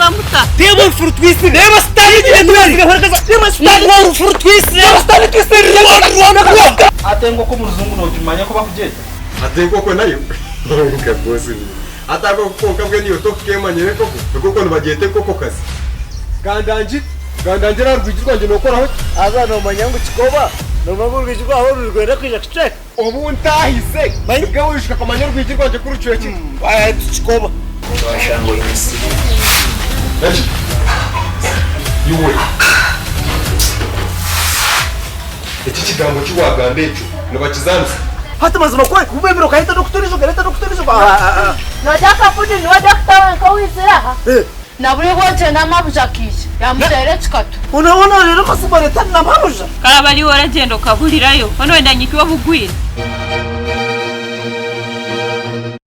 Nimukora muta? Reeba orufu rutwitsire. Reeba sitaane Reeba sitaane orufu rutwitsire. Reeba sitaane etwitsire. Hati enkoko omu rujungu noogimanya oku bakugyeta? Hati enkoko nayo nka boss niiwe. Hati ako konka mbwenu iwe tokukemanyire enkoko? Enkoko nibagyeta enkokokazi. Gandangire, gandangire aha rwigi rwangye nokoraho ki? Haza noomanya ngu kikoba, noomanya ngu orwigi rwawe oru nirwenda kwija kucweka? Obu ntaahize, nibwo oijuka kumanya orwigi rwangye ku rucwekire. Kikoba. Washanga oine siriimu. Eki? Iwe! Eki kigambo ki waagamba ekyo nibakizaanisa? Hati mazima ku orikuba ebiro okahita n'okutura ijo okareta n'okutura ijo aah. Noorya akapudi niwe dokita wenka owaizire aha? Na buri bwokye n'amabuja akaija yaamuteera ekikatu. Hoona reero mazima oreeta n'amabuja? Karaba ariiwe oragyenda okaburirayo, hoona orenda nyikiwe obugwire.